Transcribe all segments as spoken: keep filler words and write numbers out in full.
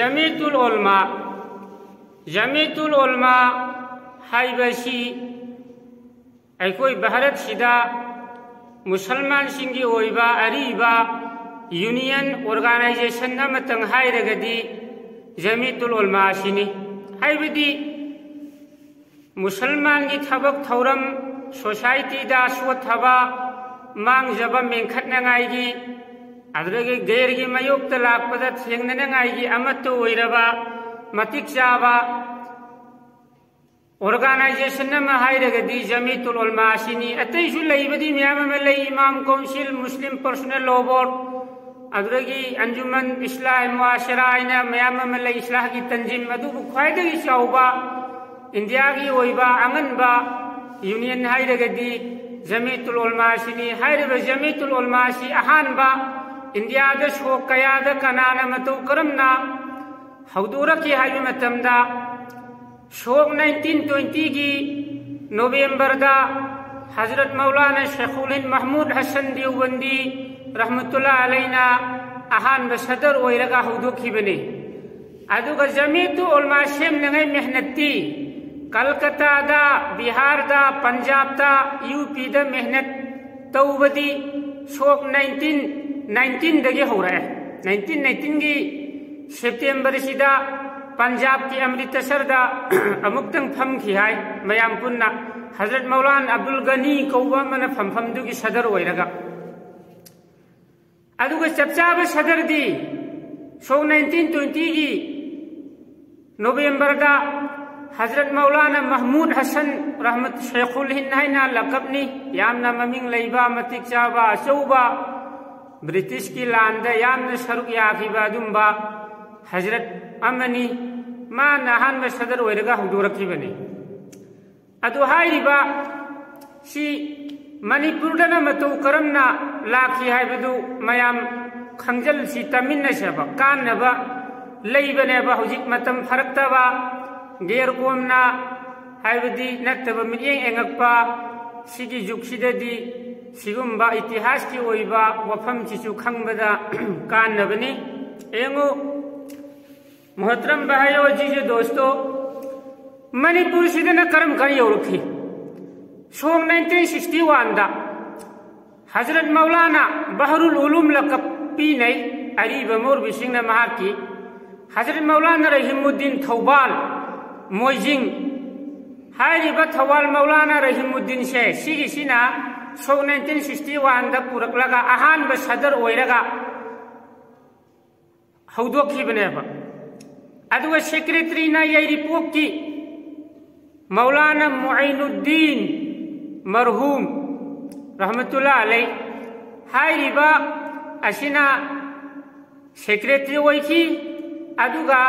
ꯖꯃꯤꯌꯥꯇꯨꯜ ꯎꯂꯃꯥ, ꯖꯃꯤꯌꯥꯇꯨꯜ ꯎꯂꯃꯥ ꯍꯥꯏꯕꯁꯤ ꯑꯩꯈꯣꯏ ꯚꯥꯔꯠꯁꯤꯗ ꯃꯨꯁꯜꯃꯥꯟꯁꯤꯡꯒꯤ ꯑꯣꯏꯕ ꯑꯔꯤꯕ ꯌꯨꯅꯤꯌꯟ ꯑꯣꯔꯒꯅꯥꯏꯖꯦꯁꯟ ꯑꯃꯇꯪ ꯍꯥꯏꯔꯒꯗꯤ ꯖꯃꯤꯌꯥꯇꯨꯜ ꯎꯂꯃꯥ ꯑꯁꯤꯅꯤ꯫ ꯍꯥꯏꯕꯗꯤ ꯃꯨꯁꯜꯃꯥꯟꯒꯤ ꯊꯕꯛ ꯊꯧꯔꯝ, ꯁꯣꯁꯥꯏꯇꯤꯗ ꯁꯣꯠꯊꯕ, ꯃꯥꯡꯖꯕ ꯃꯦꯟꯈꯠꯅꯉꯥꯏꯒꯤ, ꯑꯗꯨꯗꯒꯤ ꯒꯩꯔꯒꯤ ꯃꯥꯌꯣꯛꯇ ꯂꯥꯛꯄꯗ ꯊꯦꯡꯅꯅꯉꯥꯏꯒꯤ ꯑꯃꯠꯇ ꯑꯣꯏꯔꯕ ꯃꯇꯤꯛ ꯆꯥꯕ ꯑꯣꯔꯒꯅꯥꯏꯖꯦꯁꯟ ꯑꯃ ꯍꯥꯏꯔꯒꯗꯤ ꯖꯃꯤꯌꯥꯇꯨꯜ ꯎꯂꯃꯥ ꯑꯁꯤꯅꯤ꯫ ꯑꯇꯩꯁꯨ ꯂꯩꯕꯗꯤ ꯃꯌꯥꯝ ꯑꯃ ꯂꯩ, ꯏꯃꯥꯝ ꯀꯥꯎꯟꯁꯤꯜ, ꯃꯨꯁꯂꯤꯝ ꯄꯔꯁꯣꯅꯦꯜ ꯂꯣ ꯕꯣꯔꯗ, ꯑꯗꯨꯗꯒꯤ ꯑꯟꯖꯨꯃꯟ ꯏꯁꯂꯥꯍ ꯃꯨꯑꯥꯁꯤꯔꯥ ꯍꯥꯏꯅ ꯃꯌꯥꯝ ꯑꯃ ꯂꯩ, ꯏꯁꯂꯥꯍꯒꯤ ꯇꯟꯖꯤꯝ꯫ ꯑꯗꯨꯕꯨ ꯈ꯭ꯋꯥꯏꯗꯒꯤ ꯆꯥꯎꯕ ꯏꯟꯗꯤꯌꯥꯒꯤ ꯑꯣꯏꯕ ꯑꯉꯟꯕ ꯌꯨꯅꯤꯌꯟ ꯍꯥꯏꯔꯒꯗꯤ ꯖꯃꯤꯌꯥꯇꯨꯜ ꯎꯂꯃꯥ ꯑꯁꯤꯅꯤ꯫ ꯍꯥꯏꯔꯤꯕ ꯖꯃꯤꯌꯥꯇꯨꯜ ꯎꯂꯃꯥ ꯑꯁꯤ ꯑꯍꯥꯟꯕ ꯏꯟꯗꯤꯌꯥꯗ ꯁꯣꯛ ꯀꯌꯥꯗ ꯀꯅꯥꯅ ꯃꯇꯧ ꯀꯔꯝꯅ ꯍꯧꯗꯣꯔꯛꯈꯤ ꯍꯥꯏꯕ ꯃꯇꯝꯗ, ꯁꯣꯛ ꯅꯥꯏꯟꯇꯤꯟ ꯇ꯭ꯋꯦꯟꯇꯤꯒꯤ ꯅꯣꯕꯦꯝꯕꯔꯗ ꯍꯖꯔꯠ ꯃꯧꯂꯥꯅꯥ ꯁꯦꯈꯨꯜ ꯍꯤꯟꯗ ꯃꯍꯃꯨꯗ ꯍꯁꯟ ꯗꯤꯑꯣꯕꯟꯗꯤ ꯔꯍꯃꯇꯨꯜꯂꯥ ꯑꯂꯩꯅ ꯑꯍꯥꯟꯕ ꯁꯗꯔ ꯑꯣꯏꯔꯒ ꯍꯧꯗꯣꯛꯈꯤꯕꯅꯤ꯫ ꯑꯗꯨꯒ ꯖꯃꯤꯌꯥꯇꯨ ꯎꯂꯃꯥ ꯁꯦꯝꯅꯉꯥꯏ ꯃꯦꯍꯅꯠꯇꯤ ꯀꯜꯀꯇꯥꯗ, ꯕꯤꯍꯥꯔꯗ, ꯄꯟꯖꯥꯕꯇ, ꯌꯨ ꯄꯤꯗ ꯃꯦꯍꯅꯠ ꯇꯧꯕꯗꯤ ꯁꯣꯛ ꯅꯥꯏꯟꯇꯤꯟ ꯅꯥꯏꯟꯇꯤꯟꯗꯒꯤ ꯍꯧꯔꯛꯑꯦ꯫ ꯅꯥꯏꯟꯇꯤꯟ ꯅꯥꯏꯟꯇꯤꯟꯒꯤ ꯁꯦꯞꯇꯦꯝꯕꯔꯁꯤꯗ ꯄꯟꯖꯥꯕꯀꯤ ꯑꯃ꯭ꯔꯤꯇꯁꯔꯗ ꯑꯃꯨꯛꯇꯪ ꯐꯝꯈꯤ ꯍꯥꯏ ꯃꯌꯥꯝ ꯄꯨꯟꯅ, ꯍꯖꯔꯠ ꯃꯧꯂꯥꯅꯥ ꯑꯕꯗꯨꯜ ꯒꯅꯤ ꯀꯧꯕ ꯑꯃꯅ ꯐꯝꯐꯝꯗꯨꯒꯤ ꯁꯗꯔ ꯑꯣꯏꯔꯒ꯫ ꯑꯗꯨꯒ ꯆꯞ ꯆꯥꯕ ꯁꯗꯔꯗꯤ ꯁꯣꯛ ꯅꯥꯏꯟꯇꯤꯟ ꯇ꯭ꯋꯦꯟꯇꯤꯒꯤ ꯅꯣꯕꯦꯝꯕꯔꯗ ꯍꯖꯔꯠ ꯃꯧꯂꯥꯅꯥ ꯃꯍꯃꯨꯗ ꯍꯁꯟ ꯔꯍꯃꯠ ꯁꯦꯈꯨꯜ ꯍꯤꯟꯗ ꯍꯥꯏꯅ ꯂꯀꯞꯅꯤ, ꯌꯥꯝꯅ ꯃꯃꯤꯡ ꯂꯩꯕ, ꯃꯇꯤꯛ ꯆꯥꯕ, ꯑꯆꯧꯕ, ꯕ꯭ꯔꯤꯇꯤꯁꯀꯤ ꯂꯥꯟꯗ ꯌꯥꯝꯅ ꯁꯔꯨꯛ ꯌꯥꯈꯤꯕ ꯑꯗꯨꯝꯕ ꯍꯖꯔꯠ ꯑꯃꯅꯤ꯫ ꯃꯥꯅ ꯑꯍꯥꯟꯕ ꯁꯗꯔ ꯑꯣꯏꯔꯒ ꯍꯧꯗꯣꯔꯛꯈꯤꯕꯅꯤ꯫ ꯑꯗꯨ ꯍꯥꯏꯔꯤꯕ ꯁꯤ ꯃꯅꯤꯄꯨꯔꯗꯅ ꯃꯇꯧ ꯀꯔꯝꯅ ꯂꯥꯛꯈꯤ ꯍꯥꯏꯕꯗꯨ ꯃꯌꯥꯝ ꯈꯪꯖꯤꯜꯁꯤ, ꯇꯥꯃꯤꯟꯅꯁꯦꯕ, ꯀꯥꯟꯅꯕ ꯂꯩꯕꯅꯦꯕ꯫ ꯍꯧꯖꯤꯛ ꯃꯇꯝ ꯐꯔꯛꯇꯕ, ꯒꯦꯔ ꯀꯣꯝꯅ ꯍꯥꯏꯕꯗꯤ ꯅꯠꯇꯕ, ꯃꯤꯠꯌꯦꯡ ꯌꯦꯡꯉꯛꯄ ꯁꯤꯒꯤ ꯖꯨꯒꯁꯤꯗꯗꯤ ꯁꯤꯒꯨꯝꯕ ꯏꯇꯤꯍꯥꯁꯀꯤ ꯑꯣꯏꯕ ꯋꯥꯐꯝꯁꯤꯁꯨ ꯈꯪꯕꯗ ꯀꯥꯟꯅꯕꯅꯤ꯫ ꯌꯦꯡꯉꯨ, ꯃꯣꯍꯇꯔꯝ ꯚꯥꯏ ꯑꯣ, ꯖꯤꯖꯦ ꯗꯣꯁꯇꯣ, ꯃꯅꯤꯄꯨꯔꯁꯤꯗꯅ ꯀꯔꯝ ꯀꯥꯟ ꯌꯧꯔꯛꯈꯤ? ꯁꯣꯛ ꯅꯥꯏꯟꯇꯤꯟ ꯁꯤꯛꯁꯇꯤ ꯋꯥꯟꯗ ꯍꯖꯔꯠ ꯃꯧꯂꯥꯅꯥ ꯕꯍꯔꯨꯜ ꯎꯂꯨꯝ ꯂꯀꯞ ꯄꯤꯅꯩ꯫ ꯑꯔꯤꯕ ꯃꯧꯔꯕꯤꯁꯤꯡꯅ ꯃꯍꯥꯛꯀꯤ ꯍꯖꯔꯠ ꯃꯧꯂꯥꯅꯥ ꯔꯍꯤꯃꯨꯗꯗꯤꯟ ꯊꯧꯕꯥꯜ ꯃꯣꯏꯖꯤꯡ ꯍꯥꯏꯔꯤꯕ ꯊꯧꯕꯥꯜ ꯃꯧꯂꯥꯅꯥ ꯔꯍꯤꯃꯨꯗꯗꯤꯟꯁꯦ ꯁꯤꯒꯤꯁꯤꯅ ꯁꯣꯛ ꯅꯥꯏꯟꯇꯤꯟ ꯁꯤꯛꯁꯇꯤ ꯋꯥꯟꯗ ꯄꯨꯔꯛꯂꯒ ꯑꯍꯥꯟꯕ ꯁꯗꯔ ꯑꯣꯏꯔꯒ ꯍꯧꯗꯣꯛꯈꯤꯕꯅꯦꯕ꯫ ꯑꯗꯨꯒ ꯁꯦꯀ꯭ꯔꯦꯇꯔꯤꯅ ꯌꯥꯏꯔꯤꯄꯣꯛꯀꯤ ꯃꯧꯂꯥꯅꯥ ꯃꯨꯏꯅꯨꯗꯗꯤꯟ ꯃꯔꯍꯨꯝ ꯔꯍꯃꯇꯨꯜꯂꯥ ꯑꯂꯩ ꯍꯥꯏꯔꯤꯕ ꯑꯁꯤꯅ ꯁꯦꯀ꯭ꯔꯦꯇꯔꯤ ꯑꯣꯏꯈꯤ꯫ ꯑꯗꯨꯒ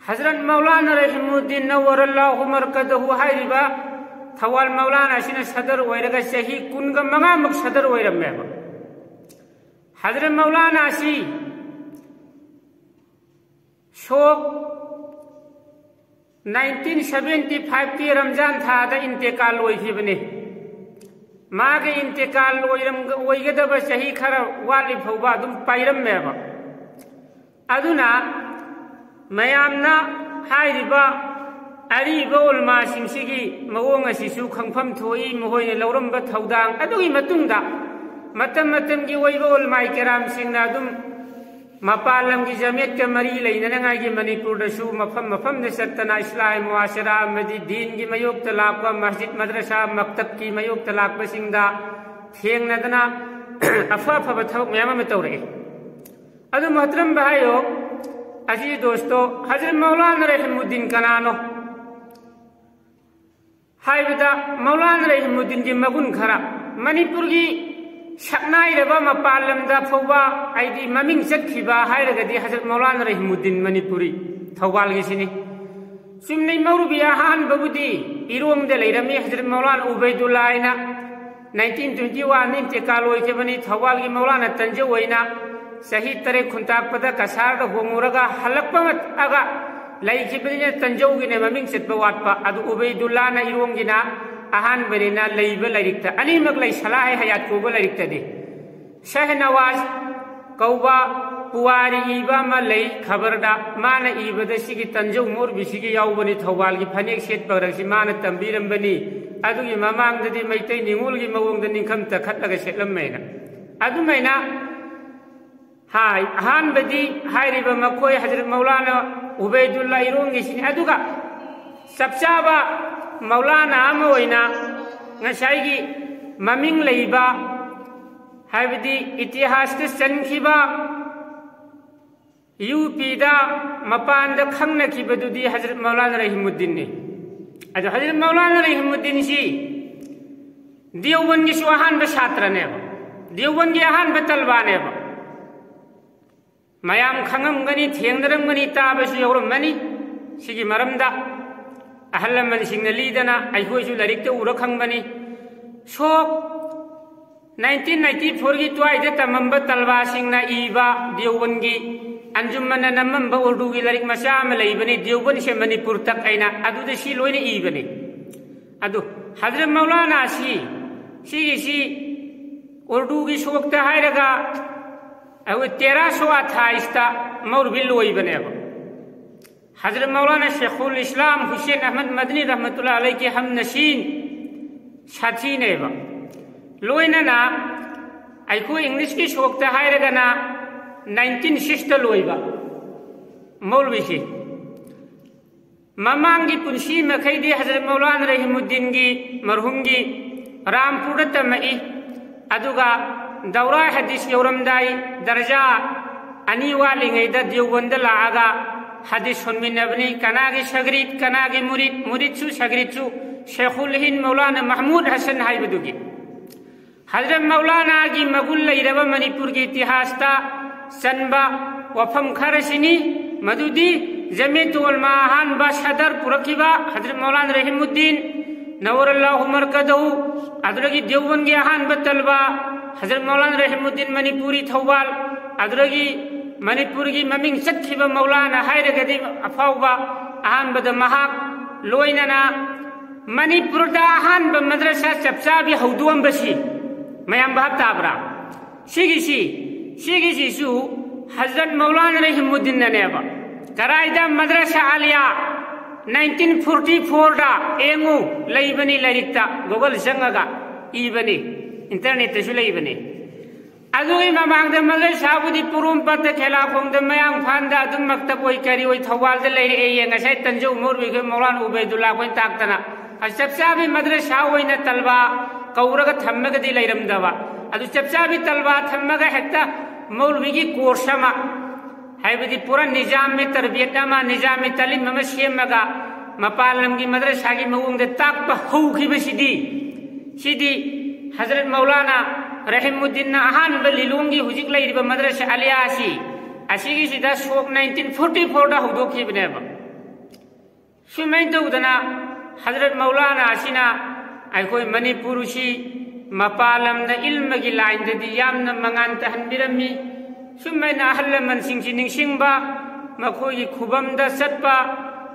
ꯍꯖꯔꯠ ꯃꯧꯂꯥꯅꯥ ꯔꯍꯤꯃꯨꯗꯗꯤꯟ ꯅꯋꯔꯜꯂꯥꯍꯨ ꯃꯔꯀꯗꯍꯨ ꯍꯥꯏꯔꯤꯕ ꯊꯧꯕꯥꯜ ꯃꯧꯂꯥꯅꯥ ꯑꯁꯤꯅ ꯁꯗꯔ ꯑꯣꯏꯔꯒ ꯆꯍꯤ ꯀꯨꯟꯒ ꯃꯉꯥꯃꯨꯛ ꯁꯗꯔ ꯑꯣꯏꯔꯝꯃꯦꯕ꯫ ꯍꯖꯔꯠ ꯃꯧꯂꯥꯅꯥ ꯑꯁꯤ ꯁꯣꯛ ꯅꯥꯏꯟꯇꯤꯟ ꯁꯚꯦꯟꯇꯤ ꯐꯥꯏꯚꯀꯤ ꯔꯝꯖꯥꯟ ꯊꯥꯗ ꯏꯟꯇꯦꯀꯥꯜ ꯑꯣꯏꯈꯤꯕꯅꯤ꯫ ꯃꯥꯒꯤ ꯏꯟꯇꯦꯀꯥꯜ ꯑꯣꯏꯔꯝ-, ꯑꯣꯏꯒꯗꯕ ꯆꯍꯤ ꯈꯔ ꯋꯥꯠꯂꯤ ꯐꯥꯎꯕ ꯑꯗꯨꯝ ꯄꯥꯏꯔꯝꯃꯦꯕ꯫ ꯑꯗꯨꯅ ꯃꯌꯥꯝꯅ ꯍꯥꯏꯔꯤꯕ ꯑꯔꯤꯕ ꯎꯂꯃꯥꯁꯤꯡꯁꯤꯒꯤ ꯃꯑꯣꯡ ꯑꯁꯤꯁꯨ ꯈꯪꯐꯝ ꯊꯣꯛꯏ, ꯃꯈꯣꯏꯅ ꯂꯧꯔꯝꯕ ꯊꯧꯗꯥꯡ꯫ ꯑꯗꯨꯒꯤ ꯃꯇꯨꯡꯗ ꯃꯇꯝ ꯃꯇꯝꯒꯤ ꯑꯣꯏꯕ ꯎꯂꯃꯥꯏ ꯀꯦꯔꯥꯝꯁꯤꯡꯅ ꯑꯗꯨꯝ ꯃꯄꯥꯟ ꯂꯝꯒꯤ ꯖꯃꯤꯌꯠꯀ ꯃꯔꯤ ꯂꯩꯅꯅꯉꯥꯏꯒꯤ ꯃꯅꯤꯄꯨꯔꯗꯁꯨ ꯃꯐꯝ ꯃꯐꯝꯗ ꯆꯠꯇꯅ ꯏꯁꯂꯥꯍꯤ ꯃꯨꯑꯥꯁꯤꯔꯥ ꯑꯃꯗꯤ ꯗꯤꯟꯒꯤ ꯃꯥꯌꯣꯛꯇ ꯂꯥꯛꯄ, ꯃꯁꯖꯤꯗ ꯃꯗ꯭ꯔꯁꯥ ꯃꯛꯇꯕꯀꯤ ꯃꯥꯌꯣꯛꯇ ꯂꯥꯛꯄꯁꯤꯡꯗ ꯊꯦꯡꯅꯗꯅ ꯑꯐ ꯑꯐꯕ ꯊꯕꯛ ꯃꯌꯥꯝ ꯑꯃ ꯇꯧꯔꯛꯏ꯫ ꯑꯗꯨ ꯃꯣꯍꯇꯔꯝ ꯚꯥꯏ ꯑꯣ, ꯑꯖꯤꯖ ꯗꯣꯁꯇꯣ, ꯍꯖꯔꯠ ꯃꯧꯂꯥꯅꯥ ꯔꯍꯤꯃꯨꯗꯗꯤꯟ ꯀꯅꯥꯅꯣ ꯍꯥꯏꯕꯗ, ꯃꯧꯂꯥꯅꯥ ꯔꯍꯤꯃꯨꯗꯗꯤꯟꯒꯤ ꯃꯒꯨꯟ ꯈꯔ, ꯃꯅꯤꯄꯨꯔꯒꯤ ꯁꯛꯅꯥꯏꯔꯕ ꯃꯄꯥꯟ ꯂꯝꯗ ꯐꯥꯎꯕ ꯍꯥꯏꯗꯤ ꯃꯃꯤꯡ ꯆꯠꯈꯤꯕ ꯍꯥꯏꯔꯒꯗꯤ ꯍꯖꯔꯠ ꯃꯧꯂꯥꯅꯥ ꯔꯍꯤꯃꯨꯗꯗꯤꯟ ꯃꯅꯤꯄꯨꯔꯤ ꯊꯧꯕꯥꯜꯒꯤꯁꯤꯅꯤ꯫ ꯆꯨꯝꯅꯩ ꯃꯧꯔꯨꯕꯤ ꯑꯍꯥꯟꯕꯕꯨꯗꯤ ꯏꯔꯣꯡꯗ ꯂꯩꯔꯝꯃꯤ, ꯍꯖꯔꯠ ꯃꯧꯂꯥꯅꯥ ꯎꯕꯩꯗꯨꯜꯂꯥ ꯍꯥꯏꯅ꯫ ꯅꯥꯏꯟꯇꯤꯟ ꯇ꯭ꯋꯦꯟꯇꯤ ꯋꯥꯟꯗ ꯏꯟꯇꯦꯀꯥꯜ ꯑꯣꯏꯈꯤꯕꯅꯤ꯫ ꯊꯧꯕꯥꯜꯒꯤ ꯃꯧꯂꯥꯅꯥ ꯇꯟꯖꯧ ꯑꯣꯏꯅ ꯆꯍꯤ ꯇꯔꯦꯠ ꯈꯨꯟꯇꯥꯛꯄꯗ ꯀꯁꯥꯔꯗ ꯍꯣꯡꯉꯨꯔꯒ ꯍꯜꯂꯛꯄ ꯃꯠ-, ꯑꯒ ꯂꯩꯈꯤꯕꯅꯤꯅ ꯇꯟꯖꯧꯒꯤꯅ ꯃꯃꯤꯡ ꯆꯠꯄ ꯋꯥꯠꯄ꯫ ꯑꯗꯨ ꯎꯕꯩꯗꯨꯜꯂꯥꯅ ꯏꯔꯣꯡꯒꯤꯅ ꯑꯍꯥꯟꯕꯅꯤꯅ ꯂꯩꯕ ꯂꯥꯏꯔꯤꯛꯇ ꯑꯅꯤꯃꯛ ꯂꯩ꯫ ꯁꯂꯥꯍꯦ ꯍꯌꯥꯠ ꯀꯧꯕ ꯂꯥꯏꯔꯤꯛꯇꯗꯤ ꯁꯍꯅꯋꯥꯖ ꯀꯧꯕ ꯄꯨꯋꯥꯔꯤ ꯏꯕ ꯑꯃ ꯂꯩ ꯈꯕꯔꯗ, ꯃꯥꯅ ꯏꯕꯗ ꯁꯤꯒꯤ ꯇꯟꯖꯧ ꯃꯣꯔꯕꯤꯁꯤꯒꯤ ꯌꯥꯎꯕꯅꯤ, ꯊꯧꯕꯥꯜꯒꯤ ꯐꯅꯦꯛ ꯁꯦꯠꯄ ꯈꯔꯁꯤ ꯃꯥꯅ ꯇꯝꯕꯤꯔꯝꯕꯅꯤ꯫ ꯑꯗꯨꯒꯤ ꯃꯃꯥꯡꯗꯗꯤ ꯃꯩꯇꯩ ꯅꯤꯉꯣꯜꯒꯤ ꯃꯑꯣꯡꯗ ꯅꯤꯡꯈꯝ ꯇꯛꯈꯠꯂꯒ ꯁꯦꯠꯂꯝꯃꯦꯅ꯫ ꯑꯗꯨꯃꯥꯏꯅ ꯍꯥꯏ꯫ ꯑꯍꯥꯟꯕꯗꯤ ꯍꯥꯏꯔꯤꯕ ꯃꯈꯣꯏ ꯍꯖꯔꯠ ꯃꯧꯂꯥꯅ ꯎꯕꯩꯗꯨꯜꯂꯥ ꯏꯔꯣꯡꯒꯤꯁꯤꯅꯤ꯫ ꯑꯗꯨꯒ ꯆꯞ ꯆꯥꯕ ꯃꯧꯂꯥꯅ ꯑꯃ ꯑꯣꯏꯅ ꯉꯁꯥꯏꯒꯤ ꯃꯃꯤꯡ ꯂꯩꯕ, ꯍꯥꯏꯕꯗꯤ ꯏꯇꯤꯍꯥꯁꯇ ꯆꯟꯈꯤꯕ, ꯌꯨ ꯄꯤꯗ ꯃꯄꯥꯟꯗ ꯈꯪꯅꯈꯤꯕꯗꯨꯗꯤ ꯍꯖꯔꯠ ꯃꯧꯂꯥꯅ ꯔꯍꯤꯃꯨꯗꯤꯟꯅꯤ꯫ ꯑꯗꯣ ꯍꯖꯔꯠ ꯃꯧꯂꯥꯅ ꯔꯍꯤꯃꯨꯗꯤꯟꯁꯤ ꯗꯤꯌꯣꯕꯟꯒꯤꯁꯨ ꯑꯍꯥꯟꯕ ꯁꯥꯇ꯭ꯔꯅꯦꯕ, ꯗꯤꯌꯣꯕꯟꯒꯤ ꯑꯍꯥꯟꯕ ꯇꯜꯕꯥꯅꯦꯕ꯫ ꯃꯌꯥꯝ ꯈꯪꯉꯝꯒꯅꯤ, ꯊꯦꯡꯅꯔꯝꯒꯅꯤ, ꯇꯥꯕꯁꯨ ꯌꯥꯎꯔꯝꯃꯅꯤ꯫ ꯁꯤꯒꯤ ꯃꯔꯝꯗ ꯑꯍꯜ ꯂꯃꯟꯁꯤꯡꯅ ꯂꯤꯗꯅ ꯑꯩꯈꯣꯏꯁꯨ ꯂꯥꯏꯔꯤꯛꯇ ꯎꯔ ꯈꯪꯕꯅꯤ꯫ ꯁꯣꯛ ꯅꯥꯏꯟꯇꯤꯟ ꯅꯥꯏꯟꯇꯤ ꯐꯣꯔꯒꯤ ꯇ꯭ꯋꯥꯏꯗ ꯇꯝꯃꯝꯕ ꯇꯜꯕꯥꯁꯤꯡꯅ ꯏꯕ ꯗꯤꯌꯣꯕꯟꯒꯤ ꯑꯟꯖꯨꯃꯟꯅ ꯅꯝꯃꯝꯕ ꯎꯔꯗꯨꯒꯤ ꯂꯥꯏꯔꯤꯛ ꯃꯆꯥ ꯑꯃ ꯂꯩꯕꯅꯤ, ꯗꯤꯌꯣꯕꯟꯁꯦ ꯃꯅꯤꯄꯨꯔ ꯇꯛ ꯍꯥꯏꯅ, ꯑꯗꯨꯗ ꯁꯤ ꯂꯣꯏꯅ ꯏꯕꯅꯤ꯫ ꯑꯗꯨ ꯍꯖꯔꯠ ꯃꯧꯂꯥꯅꯥꯁꯤ ꯁꯤꯒꯤꯁꯤ ꯎꯔꯗꯨꯒꯤ ꯁꯣꯛꯇ ꯍꯥꯏꯔꯒ ꯑꯩꯈꯣꯏ ꯇꯦꯔꯥ ꯁꯣ ꯑꯊꯥꯏꯁꯇ ꯃꯧꯔꯕꯤ ꯂꯣꯏꯕꯅꯦꯕ꯫ ꯍꯖꯔꯠ ꯃꯧꯂꯥꯅꯥ ꯁꯦꯈꯨꯜ ꯏꯁꯂꯥꯝ ꯍꯨꯁꯦꯟ ꯑꯍꯃꯗ ꯃꯗꯅꯤ ꯔꯍꯃꯇꯨꯜꯂꯥ ꯑꯂꯩꯒꯤ ꯍꯝ ꯅꯁꯤꯟ ꯁꯥꯊꯤꯅꯦꯕ꯫ ꯂꯣꯏꯅꯅ ꯑꯩꯈꯣꯏ ꯏꯪꯂꯤꯁꯀꯤ ꯁꯣꯛꯇ ꯍꯥꯏꯔꯒꯅ ꯅꯥꯏꯟꯇꯤꯟ ꯁꯤꯛꯁꯇ ꯂꯣꯏꯕ ꯃꯧꯂꯕꯤꯁꯤ꯫ ꯃꯃꯥꯡꯒꯤ ꯄꯨꯟꯁꯤ ꯃꯈꯩꯗꯤ ꯍꯖꯔꯠ ꯃꯧꯂꯥꯅꯥ ꯔꯍꯤꯃꯨꯗꯤꯟꯒꯤ ꯃꯔꯍꯨꯝꯒꯤ ꯔꯥꯝꯄꯨꯔꯗ ꯇꯝꯃꯛꯏ꯫ ꯑꯗꯨꯒ ꯗꯧꯔꯥ ꯍꯗꯤꯁ ꯌꯧꯔꯝꯗꯥꯏ ꯗꯔꯖꯥ ꯑꯅꯤ ꯋꯥꯠꯂꯤꯉꯩꯗ ꯗꯤꯌꯣꯕꯟꯗ ꯂꯥꯛꯑꯒ ꯍꯗꯤꯁ ꯍꯣꯟꯃꯤꯟꯅꯕꯅꯤ꯫ ꯀꯅꯥꯒꯤ ꯁꯒ꯭ꯔꯤꯠ, ꯀꯅꯥꯒꯤ ꯃꯨꯔꯤꯠ, ꯃꯨꯔꯤꯠꯁꯨ ꯁꯒ꯭ꯔꯤꯠꯁꯨ ꯁꯦꯈꯨꯜ ꯍꯤꯟ ꯃꯧꯂꯥꯅꯥ ꯃꯍꯃꯨꯗ ꯍꯁꯟ ꯍꯥꯏꯕꯗꯨꯒꯤ꯫ ꯍꯖꯔꯠ ꯃꯧꯂꯥꯅꯥꯒꯤ ꯃꯒꯨꯟ ꯂꯩꯔꯕ ꯃꯅꯤꯄꯨꯔꯒꯤ ꯏꯇꯤꯍꯥꯁꯇ ꯆꯟꯕ ꯋꯥꯐꯝ ꯈꯔꯁꯤꯅꯤ꯫ ꯃꯗꯨꯗꯤ ꯖꯃꯤꯌꯠ ꯎꯂꯃꯥ ꯑꯍꯥꯟꯕ ꯁꯗꯔ ꯄꯨꯔꯛꯈꯤꯕ ꯍꯖꯔꯠ ꯃꯧꯂꯥꯅꯥ ꯔꯍꯤꯃꯨꯗꯤꯟ ꯅꯋꯔꯜꯂꯥꯍꯨ ꯃꯔꯀꯗꯍꯨ, ꯑꯗꯨꯗꯒꯤ ꯗꯤꯌꯣꯕꯟꯒꯤ ꯑꯍꯥꯟꯕ ꯇꯜꯕꯥ ꯍꯖꯔꯠ ꯃꯧꯂꯥꯅꯥ ꯔꯍꯤꯃꯨꯗꯤꯟ ꯃꯅꯤꯄꯨꯔꯤ ꯊꯧꯕꯥꯜ, ꯑꯗꯨꯗꯒꯤ ꯃꯅꯤꯄꯨꯔꯒꯤ ꯃꯃꯤꯡ ꯆꯠꯈꯤꯕ ꯃꯧꯂꯥꯅꯥ ꯍꯥꯏꯔꯒꯗꯤ ꯑꯐꯥꯎꯕ ꯑꯍꯥꯟꯕꯗ ꯃꯍꯥꯛ, ꯂꯣꯏꯅꯅ ꯃꯅꯤꯄꯨꯔꯗ ꯑꯍꯥꯟꯕ ꯃꯗ꯭ꯔꯁꯥ ꯆꯞ ꯆꯥꯕꯤ ꯍꯧꯗꯣꯛꯑꯝꯕꯁꯤ ꯃꯌꯥꯝ ꯚꯥꯞ ꯇꯥꯕ꯭ꯔꯥ? ꯁꯤꯒꯤꯁꯤ, ꯁꯤꯒꯤꯁꯤꯁꯨ ꯍꯖꯔꯠ ꯃꯧꯂꯥꯅ ꯔꯍꯤꯃꯨꯗꯤꯟꯅꯅꯦꯕ꯫ ꯀꯔꯥꯏꯗ? ꯃꯗ꯭ꯔꯁꯥ ꯑꯂꯤꯌꯥ, ꯅꯥꯏꯟꯇꯤꯟ ꯐꯣꯔꯇꯤ ꯐꯣꯔꯗ꯫ ꯌꯦꯡꯉꯨ, ꯂꯩꯕꯅꯤ ꯂꯥꯏꯔꯤꯛꯇ, ꯒꯨꯒꯜ ꯆꯪꯉꯒ ꯏꯕꯅꯤ, ꯏꯟꯇꯔꯅꯦꯠꯇꯁꯨ ꯂꯩꯕꯅꯤ꯫ ꯑꯗꯨꯒꯤ ꯃꯃꯥꯡꯗ ꯃꯗ꯭ꯔꯁꯥꯕꯨꯗꯤ ꯄꯣꯔꯣꯝꯄꯥꯠꯇ, ꯈꯦꯂꯥꯈꯣꯡꯗ, ꯃꯌꯥꯡꯐꯥꯟꯗ, ꯑꯗꯨꯝ ꯃꯛꯇꯕ ꯑꯣꯏ ꯀꯔꯤ ꯑꯣꯏ ꯊꯧꯕꯥꯜꯗ ꯂꯩꯔꯛꯑꯦꯌꯦ꯫ ꯉꯁꯥꯏ ꯇꯟꯖꯧ ꯃꯧꯔꯨꯕꯤ ꯑꯩꯈꯣꯏ ꯃꯧꯂꯥꯅ ꯎꯕꯩꯗꯨꯜꯂꯥ ꯑꯩꯈꯣꯏꯅ ꯇꯥꯛꯇꯅ꯫ ꯑ, ꯆꯞ ꯆꯥꯕꯤ ꯃꯗ꯭ꯔꯁꯥ ꯑꯣꯏꯅ ꯇꯜꯕꯥ ꯀꯧꯔꯒ ꯊꯝꯃꯒꯗꯤ ꯂꯩꯔꯝꯗꯕ꯫ ꯑꯗꯨ ꯆꯞ ꯆꯥꯕꯤ ꯇꯜꯕꯥ ꯊꯝꯃꯒ ꯍꯦꯛꯇ ꯃꯧꯂꯨꯕꯤꯒꯤ ꯀꯣꯔꯁ ꯑꯃ, ꯍꯥꯏꯕꯗꯤ ꯄꯨꯔꯥ ꯅꯤꯖꯥꯃꯤ ꯇꯔꯕꯤꯌꯠ ꯑꯃ, ꯅꯤꯖꯥꯃꯤ ꯇꯥꯂꯤꯝ ꯑꯃ ꯁꯦꯝꯃꯒ ꯃꯄꯥꯟ ꯂꯝꯒꯤ ꯃꯗ꯭ꯔꯁꯥꯒꯤ ꯃꯑꯣꯡꯗ ꯇꯥꯛꯄ ꯍꯧꯈꯤꯕꯁꯤꯗꯤ, ꯁꯤꯗꯤ ꯍꯖꯔꯠ ꯃꯧꯂꯥꯅ ꯔꯍꯤꯃꯨꯗꯤꯟꯅ ꯑꯍꯥꯟꯕ ꯂꯤꯂꯣꯡꯒꯤ ꯍꯧꯖꯤꯛ ꯂꯩꯔꯤꯕ ꯃꯗ꯭ꯔꯁꯥ ꯑꯂꯤꯌꯥꯁꯤ, ꯑꯁꯤꯒꯤꯁꯤꯗ ꯁꯣꯛ ꯅꯥꯏꯟꯇꯤꯟ ꯐꯣꯔꯇꯤ ꯐꯣꯔꯗ ꯍꯧꯗꯣꯛꯈꯤꯕꯅꯦꯕ꯫ ꯁꯨꯃꯥꯏꯅ ꯇꯧꯗꯅ ꯍꯖꯔꯠ ꯃꯧꯂꯥꯅ ꯑꯁꯤꯅ ꯑꯩꯈꯣꯏ ꯃꯅꯤꯄꯨꯔꯁꯤ ꯃꯄꯥꯟ ꯂꯝꯗ ꯏꯜꯃꯒꯤ ꯂꯥꯏꯟꯗꯗꯤ ꯌꯥꯝꯅ ꯃꯉꯥꯟ ꯇꯥꯍꯟꯕꯤꯔꯝꯃꯤ꯫ ꯁꯨꯃꯥꯏꯅ ꯑꯍꯜ ꯂꯃꯟꯁꯤꯡꯁꯤ ꯅꯤꯡꯁꯤꯡꯕ, ꯃꯈꯣꯏꯒꯤ ꯈꯨꯕꯝꯗ ꯆꯠꯄ,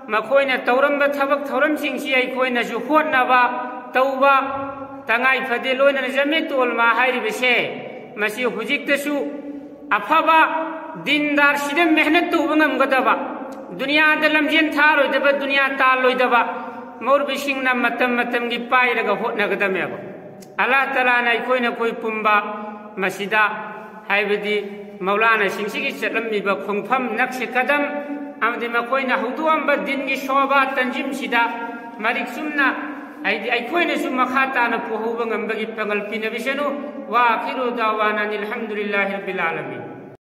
ꯃꯈꯣꯏꯅ ꯇꯧꯔꯝꯕ ꯊꯕꯛ ꯊꯧꯔꯝꯁꯤꯡꯁꯤ ꯑꯩꯈꯣꯏꯅꯁꯨ ꯍꯣꯠꯅꯕ, ꯇꯧꯕ ꯇꯉꯥꯏ ꯐꯗꯦ꯫ ꯂꯣꯏꯅꯅ ꯖꯃꯦꯇꯨ ꯎꯂꯃꯥ ꯍꯥꯏꯔꯤꯕꯁꯦ, ꯃꯁꯤ ꯍꯧꯖꯤꯛꯇꯁꯨ ꯑꯐꯕ ꯗꯤꯟꯗꯥꯔꯁꯤꯗ ꯃꯦꯍꯅꯠ ꯇꯧꯕ ꯉꯝꯒꯗꯕ, ꯗꯨꯅꯤꯌꯥꯗ ꯂꯝꯖꯦꯟ ꯊꯥꯔꯣꯏꯗꯕ, ꯗꯨꯅꯤꯌꯥ ꯇꯥꯜꯂꯣꯏꯗꯕ ꯃꯧꯔꯨꯕꯤꯁꯤꯡꯅ ꯃꯇꯝ ꯃꯇꯝꯒꯤ ꯄꯥꯏꯔꯒ ꯍꯣꯠꯅꯒꯗꯕꯅꯦꯕ꯫ ꯑꯜꯂꯥꯍ ꯇꯥꯂꯥꯅ ꯑꯩꯈꯣꯏꯅ ꯑꯩꯈꯣꯏ ꯄꯨꯝꯕ ꯃꯁꯤꯗ, ꯍꯥꯏꯕꯗꯤ ꯃꯧꯂꯥꯅꯥꯁꯤꯡꯁꯤꯒꯤ ꯆꯠꯂꯝꯃꯤꯕ ꯈꯣꯡꯐꯝ ꯅꯛꯁꯦ ꯀꯗꯝ ꯑꯃꯗꯤ ꯃꯈꯣꯏꯅ ꯍꯧꯗꯣꯛꯑꯝꯕ ꯗꯤꯟꯒꯤ ꯁꯣꯕꯥ ꯇꯟꯖꯤꯝꯁꯤꯗ ꯃꯔꯤꯛ ꯆꯨꯝꯅ, ꯍꯥꯏꯗꯤ ꯑꯩꯈꯣꯏꯅꯁꯨ ꯃꯈꯥ ꯇꯥꯅ ꯄꯨꯍꯧꯕ ꯉꯝꯕꯒꯤ ꯄꯥꯡꯒꯜ ꯄꯤꯅꯕꯤꯁꯅꯨ꯫ ꯋꯥ ꯑꯈꯤꯔꯨ ꯗꯥꯋꯥꯅꯥ ꯑꯅꯤꯜ ꯍꯝꯗꯨꯂꯤꯜꯂꯥꯍꯤ ꯔꯕꯤꯜ ꯑꯥꯂꯃꯤꯟ꯫